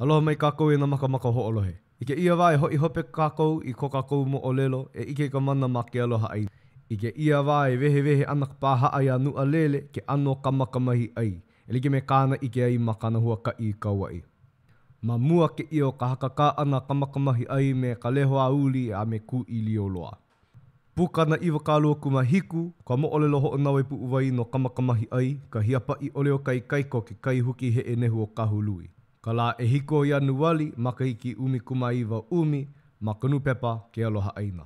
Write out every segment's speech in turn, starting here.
Aloha mai kākou e nā makamaka hoʻolohe. I kēia wā e hoʻi hope kākou i ko kākou moʻolelo e ʻike i ka mana ma ke aloha ʻāina. I kēia wā e wehewehe ana ka pāhaʻa iā Nuʻalele ke ʻano o Kamaakamahiʻai, e like me kāna ʻike ai ma kāna huakaʻi i Kauaʻi. Ma mua kēia o ka hakakā ʻana a Kamaakamahiʻai me Kalehoauli a me Kūʻīlioloa. Pukana 27, ka moʻolelo hoʻonaue puʻuwai no Kamaakamahiʻai, ka hiapaʻi ʻole o ka ikaika o ke kai huki heʻe nehu o Kahului. Ka lā ʻehiku o Ianuali, makahiki 19 ʻumi, ma ka nūpepa Ke Aloha ʻAina.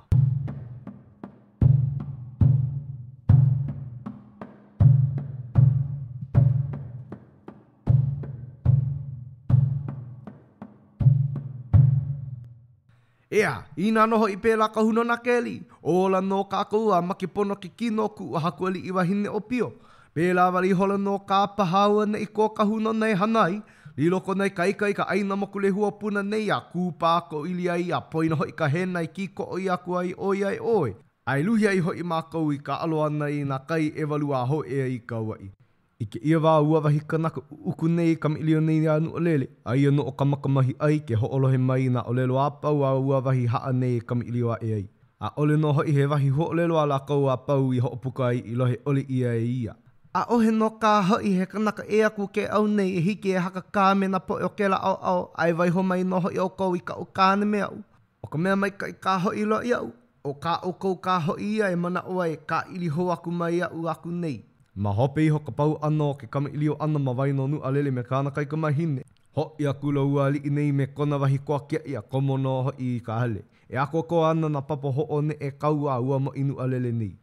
ʻEā, inā nō hoʻi pēlā ka hūnōna a ke aliʻi, ola nō kākou a make pono ke kino o kuʻu haku aliʻi wahine ʻōpio. Pēlā wale ihola nō kā paha auaneʻi ko ka hūnōna e hana ai. Lilo kona ikaika i ka ʻāina mokulehua o Puna nei a kūpā ka ʻili ai a poina hoʻi ka hena e kīkoʻo ʻia aku ai ʻo ia e ʻoe. A e luhi ai hoʻi mākou i ka ʻalo ʻana i nā kai ʻewalu a hōʻea i Kauaʻi. I kēia wā ua wahi kanaka ʻuʻuku nei e kamaʻilio nei iā Nuʻalele, aia nō ʻo Kamaakamahiʻai ke hoʻolohe mai i nā ʻōlelo a pau a ua wahi haʻa nei e kamaʻilio aʻe ai. ʻAʻole nō hoʻi he wahi huaʻōlelo a lākou a pau i hoʻopuka ai i lohe ʻole ʻia e ia. ʻAʻohe nō kā hoʻi he kanaka ʻē aku o ke au nei e hiki e hakakā me nā poʻe o kēlā ʻaoʻao, a e waiho mai nō hoʻi ʻoukou i kaʻu kāne me aʻu. ʻO ka mea maikaʻi kā hoʻi loa iaʻu, ʻo kā ʻoukou kā hoʻi ia e manaʻo ai e kāʻili hou aku mai iaʻu aku nei. Ma hope iho ka pau ʻana o ke kamaʻilio ʻana ma waena o Nuʻalele me kāna kaikamahine, hoʻi akula ua aliʻi nei me kona wahi koa kiaʻi a komo nō hoʻi i ka hale. E ʻākoakoa ana nā papa hoʻoneʻe kaua a ua mōʻī Nuʻalele nei.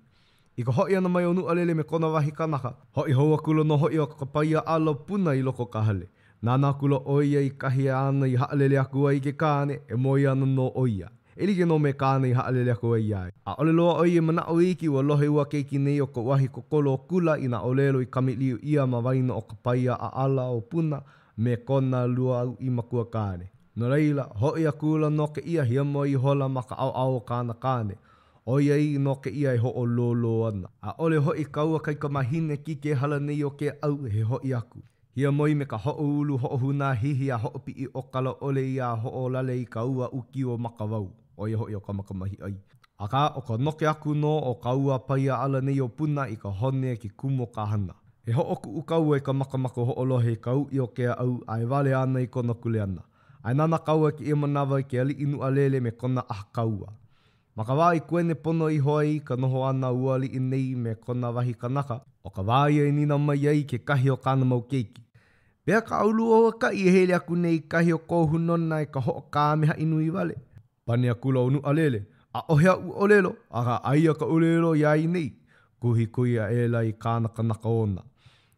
I ka hoʻi ʻana mai o Nuʻalele me kona wahi kanaka, hoʻi hou akula nō hoʻi ʻo ka paia ʻala o Puna i loko o ka hale. Nānā akula ʻo ia i kahi āna i haʻalele aku ai i ke kāne, e moe ana nō ʻo ia. E like nō me kāna i haʻalele aku ai iā ia. ʻAʻole loa ʻo ia i manaʻo iki ua lohe ua keiki nei o ka uahi kokolo o kula i nā ʻōlelo i kamaʻilio ʻia ma waena o ka paia ʻaʻala o Puna me kona lūauʻi makua kāne. No laila, hoʻi akula nō kēia hiamoe ihola ma ka ʻaoʻao o kāna kāne. ʻOiai nō kēia e hoʻolōlō ana. ʻAʻole hoʻi kā ua kaikamahine kīkēhala nei o Keaʻau he hoʻi aku. Hiamoe me ka hoʻoulu hoʻohūnā hihi a hoʻopiʻi ʻōkala ʻole ia a hoʻolale i ka ua ʻūkiu o Makawao, ʻo ia hoʻi ʻo Kamaakamahiʻai. Akā, ʻo ka noke aku nō o ka ua paia ʻala nei o Puna i ka hone ke kumu o ka hana. E hoʻokuʻu kāua i ka makamaka hoʻolohe i ka uʻi o Keaʻau a e walea ana i kona kuleana. A e nānā kāua i kēia manawa i ke aliʻi Nuʻalele me kona ʻaha kaua. Ma ka wā i kuene pono iho ai ka noho ʻana a ua aliʻi nei me kona wahi kanaka, ʻo ka wā ia i nīnau mai ai kekahi o kāna mau keiki, Pehea kā ʻolua huakaʻi e hele aku nei i kahi o kō hūnōna i ka hoʻokāmehaʻi nui wale? Pane akula ʻo Nuʻalele, ʻAʻohe aʻu ʻōlelo, akā aia ka ʻōlelo iā ia nei. Kuhikuhi aʻela i kāna kanaka ona.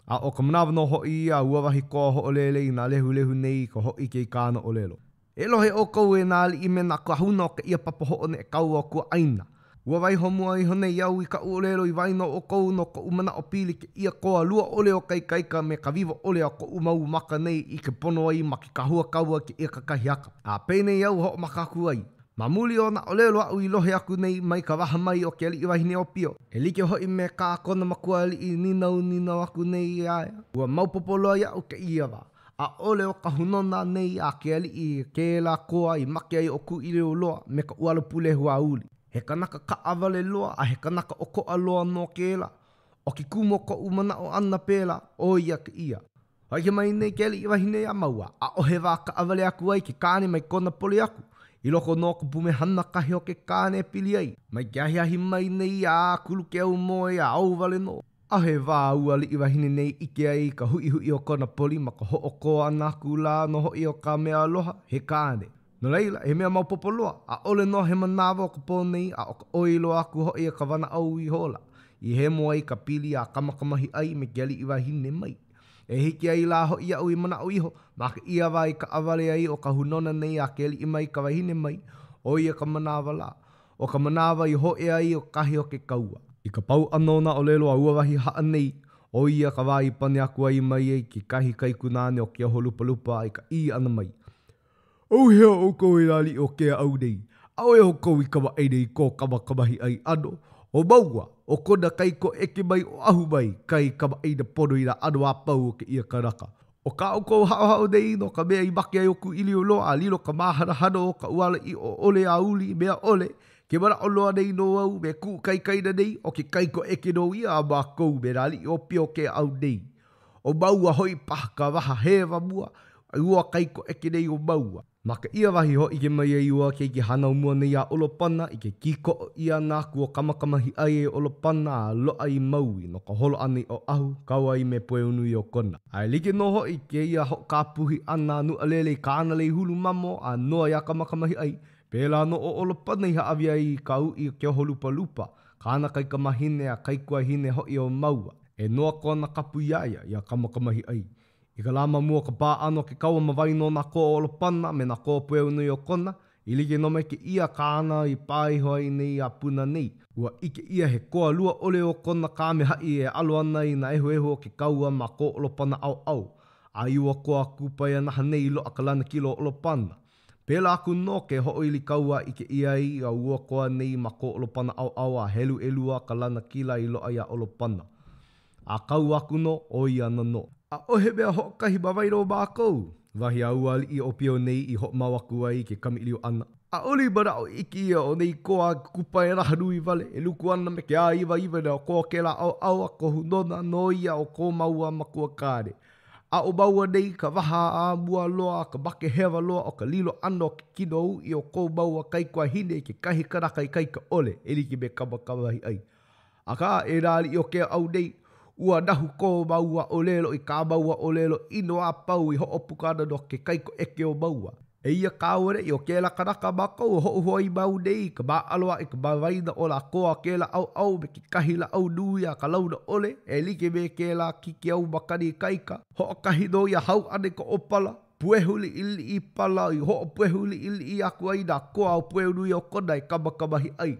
A ʻo ka manawa nō hoʻi ia a ua wahi koa hoʻolele i nā lehulehu nei i ka hōʻike i kāna ʻōlelo. E lohe ʻoukou e nā aliʻi me nā kāhuna o kēia papa hoʻoneʻe kaua o kuaʻāina. Ua waiho mua iho nei au i kaʻu ʻōlelo i waena o ʻoukou no koʻu manaʻo pili kēia koa lua ʻole o ka ikaika me ka wiwo ʻole a koʻu mau maka nei i ʻike pono ai ma ke kahua kaua i kēia kakahiaka. A penei au hoʻomaka aku ai. Ma muli o nā ʻōlelo aʻu i lohe aku nei mai ka waha mai o ke aliʻi wahine ʻōpio, e like hoʻi me kā kona makua aliʻi nīnaunīnau aku nei iā ia, ua maopopo loa iaʻu kēia wā. ʻAʻole ʻo ka hūnōna nei a ke aliʻi kēlā koa i make ai ʻo Kūʻīlioloa me ka ʻuala pūlehu aouli. He kanaka kaʻawale loa a he kanaka ʻokoʻa loa nō kēlā. ʻO ke kumu o koʻu manaʻo ʻana pēlā, ʻo ia kēia. Hōʻike mai nei ke aliʻi wahine iā māua, ʻaʻohe wā kaʻawale aku ai ke kāne mai kona poli aku. I loko nō o ka pumehana kahi o ke kāne e pili ai. Mai ke ahiahi mai nei a kulu ke aumoe a ao wale nō. ʻAʻohe wā a ua aliʻi wahine nei i ʻike ai i ka huʻihuʻi o kona poli ma ka hoʻokō ʻana aku lā nō hoʻi o ka mea aloha, he kāne. No laila, he mea maopopo loa, ʻaʻole nō he manawa o ka pō nei a ʻo ka ʻoi loa aku hoʻi o ka wanaʻao ihola, i hemo ai ka pili a Kamaakamahiʻai me ke aliʻi wahine mai. E hiki ai lā hoʻi iaʻu i manaʻo iho, ma kēia wā i kaʻawale ai ʻo ka hūnōna nei a ke aliʻi mai ka wahine mai, ʻo ia ka manawa lā. ʻO ka manawa i hōʻea ai o kahi o ke kaua. I ka pau ʻana o nā ʻōlelo a ua wahi haʻa nei, ʻo ia ka wā i pane aku ai mai ai kekahi kaikunāne o Keoholupalupa i ka ʻī ʻana mai, ʻAuhea ʻoukou e nā aliʻi o Keaʻau nei, ʻaʻole ʻoukou i kamaʻāina i ko Kamaakamahiʻai ʻano, ʻo māua, ʻo kona kaikoʻeke mai Oʻahu mai, kai kamaʻāina pono i nā ʻano a pau o kēia kanaka. ʻO kā ʻoukou haʻohaʻo nei nō ka mea i make ai ʻo Kūʻīlioloa a lilo ka māhanahana o ka ʻuala ʻiʻo ʻole a uli i mea ʻole, ke manaʻo loa nei nō au me kuʻu kaikaina nei, ʻo ke kaikoʻeke nō ia a mākou me nā aliʻi ʻōpio o Keaʻau nei. ʻO māua hoʻi paha ka waha hewa mua i ua kaikoʻeke nei o māua. Ma kēia wahi hōʻike mai ai ua keiki hānau mua nei a ʻOlopana i ke kīkoʻo ʻia ʻana aku o Kamakamahiʻai e ʻOlopana a loaʻa i Maui no ka holo ʻana i Oʻahu, kau ai me Pueonuiokona. A e like nō hoʻi kēia hoʻokāpuhi ʻana a Nuʻalele i kāna lei hulu mamo a noa iā Kamakamahiʻai, pēlā nō ʻo ʻOlopana i hāʻawi ai i ka uʻi o Keoholupalupa, kāna kaikamahine a kaikuahine hoʻi o māua, e noa kona kapu iā ia, iā Kamakamahiʻai. I ka lā ma mua o ka pā ʻana o ke kaua ma waena o nā koa o ʻOlopana me nā koa o Pueonuiokona, i like nō me kēia kāna i pā iho ai nei iā Puna nei, ua ʻike ʻia he koa lua ʻole o kona kāmehaʻi e ʻalo ana i nā ʻehuehu o ke kaua ma ko ʻOlopana ʻaoʻao, a i ua koa kūpaianaha nei i loaʻa ka lanakila o ʻOlopana. Pēlā aku nō ke hoʻoili kaua i ʻike ʻia ai a ua koa nei ma ko ʻOlopana ʻaoʻao a helu ʻelua ka lanakila i loaʻa iā ʻOlopana. A kau aku nō, ʻo ia ana nō. ʻAʻohe mea hoʻokahi ma waena o mākou, wahi a ua aliʻi ʻōpio nei i hoʻomau aku ai i ke kamaʻilio ʻana. ʻAʻole i manaʻo iki ʻia o nei koa kupaianaha nui wale e luku ana me ke āiwaiwa i nā koa o kēlā ʻaoʻao a kohu nona nō ia o ko māua makua kāne. A ʻo māua nei ka waha ā mua loa a ka makehewa loa o ka lilo ʻana o ke kino uʻi o ko māua kaikuahine i kekahi kanaka ikaika ʻole e like me Kamakamahiʻai. Akā, e nā aliʻi o Keaʻau nei, ua nahu ko māua ʻōlelo i kā māua ʻōlelo ʻino a pau i hoʻopuka ana no ke kaikoʻeke o māua. Eia kā auaneʻi ʻo kēlā kanaka a mākou e hoʻohuoi mau nei i ka māʻalo aʻe ma waena o nā koa o kēlā ʻaoʻao me kekahi lāʻau nui a ka launa ʻole, e like me kēlā kikiau makani ikaika. Hoʻokahi nō ia hau ʻana i ka ʻōpala, puehu liʻiliʻi pala i hoʻopuehu liʻiliʻi aku ai nā koa o Pueonuiokona e Kamakamahiʻai.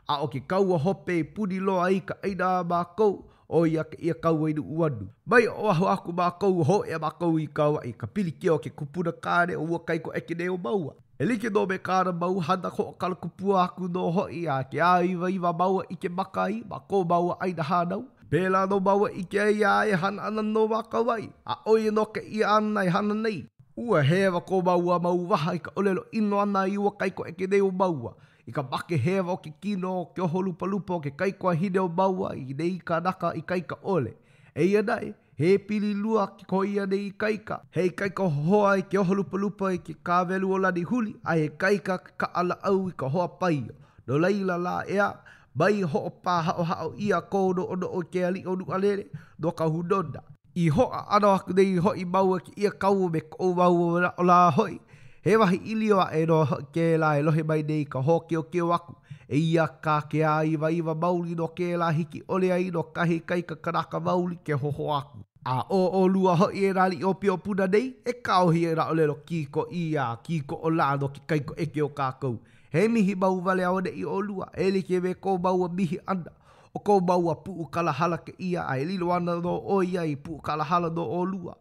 A ʻo ke kaua hope i puni loa ai ka ʻāina a mākou, ʻo ia kēia kaua i Nuʻuanu. Mai Oʻahu aku mākou, ua hōʻea mākou i Kauaʻi, ka pilikia o ke kupuna kāne o ua kaikoʻeke nei o māua. E like nō me kāna mau hana hoʻokalakupua aku nō hoʻi a ke āiwaiwa māua ʻike maka ai ma ko māua ʻāina hānau, pēlā nō māua ʻike ai a e hana ana nō ma Kauaʻi, a ʻo ia nō kēia āna e hana nei. Ua hewa ko māua mau waha i ka ʻōlelo ʻino ʻana i ua kaikoʻeke nei o māua. I ka makehewa o ke kino o Keoholupalupa o ke kaikuahine o māua i nei kanaka ikaika ʻole. Eia naʻe, he pili lua ko ia nei ikaika. He ikaika hohoa i Keoholupalupa i ke kāwelu o Lanihuli, a he ikaika ke kaʻa lāʻau i ka hoa paio. No laila lā, ʻeā, mai hoʻopāhaʻohaʻo ʻia kou noʻonoʻo i ke aliʻi o Nuʻalele, no ka hūnōna. I hōʻaʻano aku nei hoʻi māua i kēia kaua me koʻu mau manaʻo lā hoʻi, he wahi ʻīlio aʻe nō hoʻi kēlā e lohe mai nei i ka hōkiokio aku, eia kā ke āiwaiwa maoli nō kēlā hiki ʻole ai no kahi ikaika kanaka maoli ke hohoa aku. A ʻo ʻolua hoʻi e nā aliʻi ʻōpio o Puna nei, e kāohi i nā ʻōlelo kīkoʻī a kīkoʻolā no ke kaikoʻeke o kākou. He mihi mau wale auaneʻi ʻolua, e like me ko māua mihi ʻana. ʻO ko māua puʻu kalahala kēia a e lilo ana nō ʻo ia i puʻu kalahala no ʻolua,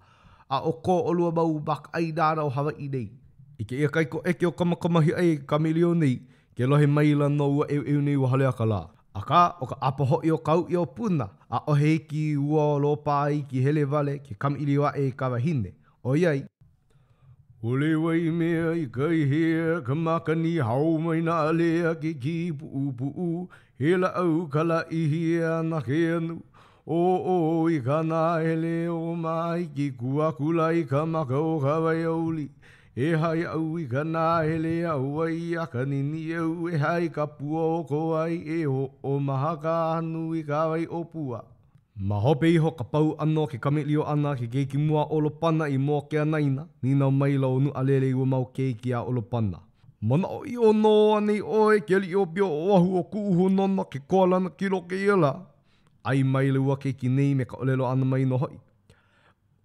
a ʻo ko ʻolua mau makaʻāinana o Hawaiʻi nei. I kēia kaikoʻeke o Kamakamahiʻai e kamaʻilio nei, ke lohe maila nō ua ʻeuʻeu nei ua Haleakalā. Akā, ʻo ka ʻapa hoʻi o ka uʻi o Puna, ʻaʻohe iki i ua lōpā iki hele wale ke kamaʻilio aʻe i ka wahine, ʻoiai, ʻOle Waimea i ka ihe ka makani hao mai nā ʻale a ke kīpuʻupuʻu He lāʻau ka lāʻihi a na ke anu ʻōʻō i ka nahele o Mahiki Kū akula i ka maka o Kawaiauli ʻEha iaʻu i ka nahele a wai a ka niniʻeu ʻEha i ka pua o Koai e hoʻomaha ka hanu i ka wai ʻōpua. Ma hope iho ka pau ʻana o ke kamaʻilio ʻana a ke keiki mua a ʻOlopana i mua o ke anaina, nīnau maila ʻo Nuʻalele i ua mau keiki a ʻOlopana. Manaʻoʻiʻo nō anei ʻoe e ke aliʻi ʻōpio o Oʻahu ʻo kuʻu hūnōna ke koa lanakila o kēia lā? ʻAe maila ua keiki nei me ka ʻōlelo ʻana mai nō hoʻi.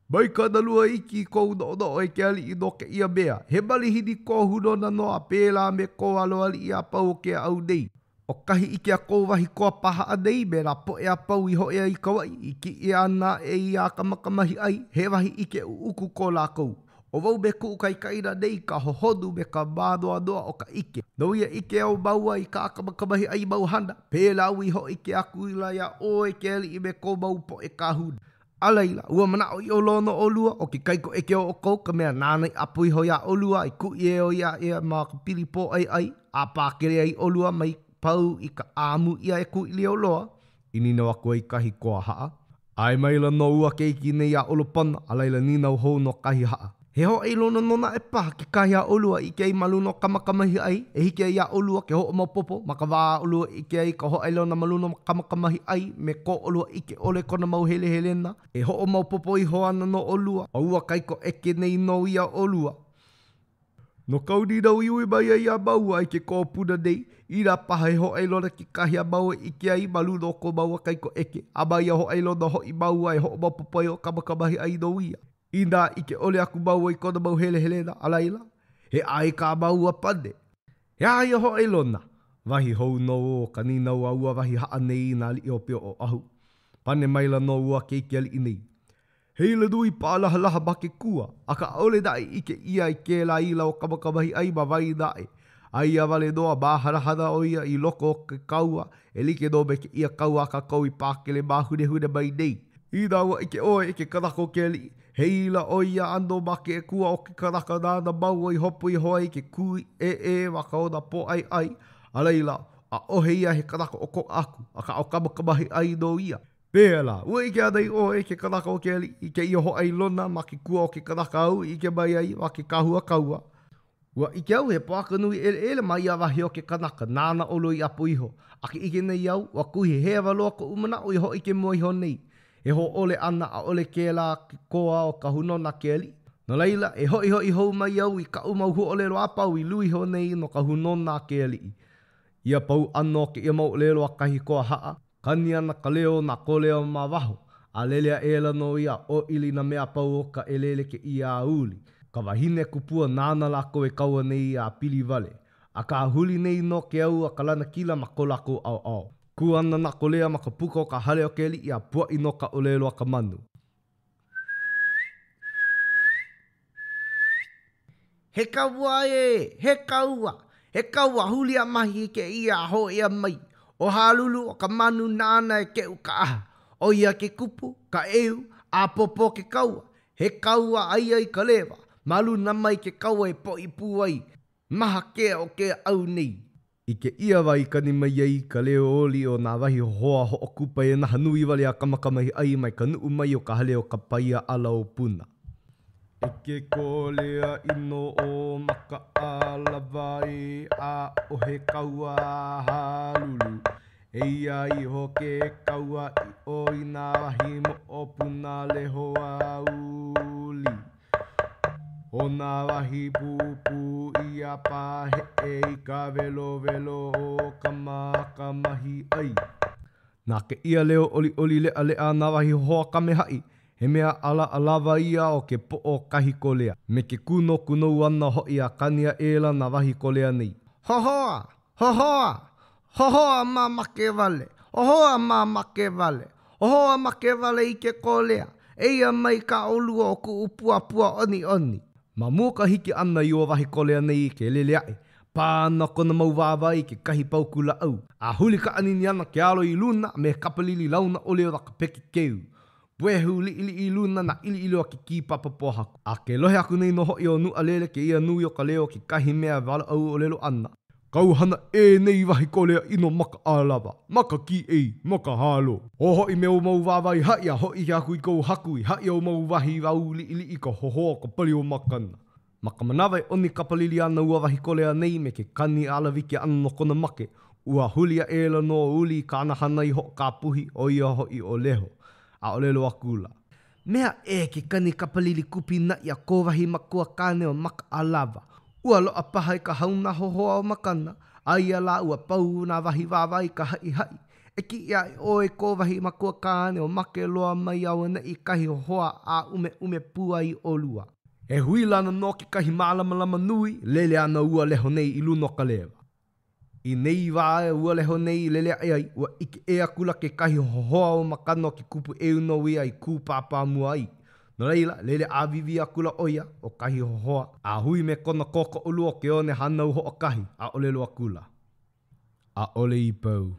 Mai kānalua iki i kou noʻonoʻo e ke aliʻi no kēia mea, he malihini kō hūnōna nō a pēlā me kō alo aliʻi a pau o Keaʻau nei. ʻO kahi ʻike a kou wahi koa paha nei me nā poʻe a pau i hōʻea i Kauaʻi, i ʻike ʻia ʻana aʻe iā Kamakamahiʻai, he wahi ʻike ʻuʻuku ko lākou. ʻO wau me kuʻu kaikaina nei ka hohonu me ka mānoanoa o ka ʻike. No ia ʻike o māua i kā Kamakamahiʻai mau hana, pēlā au i hōʻike aku la iā ʻoe ke aliʻi me kou mau poʻe kāhuna. A laila, ua manaʻoʻiʻo loa nō ʻolua, ʻo ke kaikoʻeke o ʻoukou ka mea nāna i ʻapo iho iā ʻolua i kuʻi ʻo ia aʻe ma ka pili pōʻaiʻai, a pākele ai ʻolua mai pau i ka ʻāmu ʻia e Kūʻīlioloa? I nīnau aku ai kahi koa haʻa. ʻAe maila nō ua keiki nei iā ʻOlopana, a laila nīnau hou nō kahi haʻa. He hōʻailona nō naʻe paha kekahi a ʻolua i ʻike ai ma luna o Kamakamahiʻai, e hiki ai iā ʻolua ke hoʻomaopopo ma ka wā a ʻolua i ʻike ai i ka hōʻailona ma luna o Kamakamahiʻai me ko ʻolua ʻike ʻole kona mau helehelena, e hoʻomaopopo iho ana nō ʻolua, ʻo ua kaikoʻeke nei nō ia o ʻolua. No kāu nīnau i ui mai ai iā māua i ke kōpuna nei, inā paha he hōʻailona kekahi a māua i ʻike ai ma luna o ko māua kaikoʻeke, a ma ia hōʻailona hoʻi māua e hoʻomaopopo ai ʻo Kamakamahiʻai nō ia. Inā ʻike ʻole aku māua i kona mau helehelena, a laila, he ʻae kā māua pane. He aha ia hōʻailona? Wahi hou nō o ka nīnau a ua wahi haʻa nei i nā aliʻi ʻōpio o Oʻahu. Pane maila nō ua keiki aliʻi nei. He ila nui pālahalaha ma ke kua, akā ʻaʻole naʻe i ʻike ʻia i kēlā ila o Kamakamahiʻai ma waena aʻe. Aia wale nō a māhanahana ʻo ia i loko o ke kaua, e like nō me kēia kaua a kākou i pākele māhunehune mai nei. Inā ua ʻike ʻoe e ke kanaka o ke aliʻi, he ila o ia ʻano ma ke kua o ke kanaka nāna māua i hopu iho ai ke kūʻēʻē ma ka ona pōʻaiʻai, a laila, ʻaʻohe ia he kanaka ʻokoʻa aku, akā ʻo Kamakamahiʻai nō ia. Pēlā, ua ʻike anei ʻoe e ke kanaka o ke aliʻi, i kēia hōʻailona ma ke kua o ke kanaka āu i ʻike mai ai ma ke kahua kaua? Ua ʻike au he poaka nui ʻeleʻele ma ia wahi o ke kanaka nāna ʻolua i ʻapo iho, a ke ʻike nei au, ua kuhi hewa loa koʻu manaʻo i hōʻike mua iho nei. He hōʻole ʻana ʻaʻole kēlā ke koa o ka hūnōna a ke aliʻi. No laila, e hoʻihoʻi hou mai au i kaʻu mau huaʻōlelo a pau i lui iho nei no ka hūnōna a ke aliʻi. Ia pau ʻana o kēia mau ʻōlelo a kahi koa haʻa, Kani ana ka leo o nā kōlea ma waho, a lele aʻela nō ia a ʻōʻili nā mea a pau o ka ʻelele kēia a Uli, ka wahine kupua nāna lākou e kaua nei a pili wale. Akā huli nei nō ke au a ka lanakila ma ko lākou ʻaoʻao. Kū ana nā kōlea ma ka puka o ka hale o ke aliʻi a puaʻi nō ka ʻōlelo a ka manu. He kaua ē! He kaua! He kaua huliāmahi kēia a hōʻea mai. ʻO Halulu ʻo ka manu nāna e keʻu ka ʻaha. ʻO ia ke kupu, ka ʻeu, ʻapōpō ke kaua. He kaua aia i ka lewa. Ma luna mai ke kaua e poʻipū ai. Maha ke o ke au nei. I kēia wā i kani mai ai ka leo oli o nā wahi hoa hoʻokupaianaha nui wale a Kamakamahiʻai mai ka nuʻu mai o ka hale o ka paia ʻala o Puna. E ke kōlea ʻino o Makaʻalawa ē, ʻaʻohe kaua a Halulu. Eia iho ke kaua ʻiʻo i nā wahi moʻopuna leho a Uli. ʻO nā wahi pūpū ia paheʻe i ka welowelo o Kamaakamahiʻai. Na kēia leo ʻoliʻoli leʻaleʻa a nā wahi hoa kamehaʻi, he mea ʻalaʻalawa ia o ke poʻo o kahi kōlea, me ke kūnoukūnou ʻana hoʻi a kani aʻela nā wahi kōlea nei. Hohoa! Hohoa! Hohoa mamake wale! Hohoa mamake wale! Hohoa make wale i ke kōlea! Eia mai kā ʻolua o kuʻu puapua ʻoniʻoni! Ma mua o ka hiki ʻana i ua wahi kōlea nei i ke lele aʻe, pā ana kona mau wāwae i kekahi paukū lāʻau, a huli kaʻanini ana ke alo i luna me he kapalili launa ʻole o ka peke keu. Puehu liʻiliʻi i luna nā ʻiliʻili o ke kīpapa pōhaku. A ke lohe aku nei nō hoʻi ʻo Nuʻalele kēia nui o ka leo o kekahi mea e walaʻau ʻōlelo ana. Kāu hana ʻē nei wahi kōlea ʻino makaʻalawa, ma ka kīʻei, ma ka halo. Ō hoʻi me ou mau wāwae i haʻi a hōʻike aku i kou haku i haʻi ou mau wahi au liʻiliʻi i ka hohoa o ka pali o Makana. Ma ka manawa e ʻoni kapalili ana ua wahi kōlea nei me ke kani alawike ʻana no kona make, ua huli aʻela nō ʻo Uli i kāna hana i hoʻokāpuhi, ʻo ia hoʻi ʻo Leho, a ʻōlelo akula. Mea ʻē ke kani kapalili kūpinaʻi a kō wahi makua kāne o Makaʻalawa. Ua loaʻa paha i ka hauna hohoa o Makana, aia lā ua pau nā wahi wāwae i ka haʻihaʻi. E kiʻi aʻe ʻoe i kō wahi makua kāne o make loa mai auaneʻi kahi hohoa a ʻumeʻume pū ai ʻolua. E huila ana nō kekahi mālamalama nui, lele ana ua leho nei i luna o ka lewa. I nei wā e ua leho nei i lele aʻe ai, ua ʻike ʻē akula kekahi hohoa o Makana ʻo ke kupuʻeu nō ia i kūpāpā mua ai. No laila, lele ʻāwīwī akula ʻo ia, ʻo kahi hohoa, a hui me kona kōkoʻolua o ke one hānau hoʻokahi, a ʻōlelo akula. ʻAʻole i pau.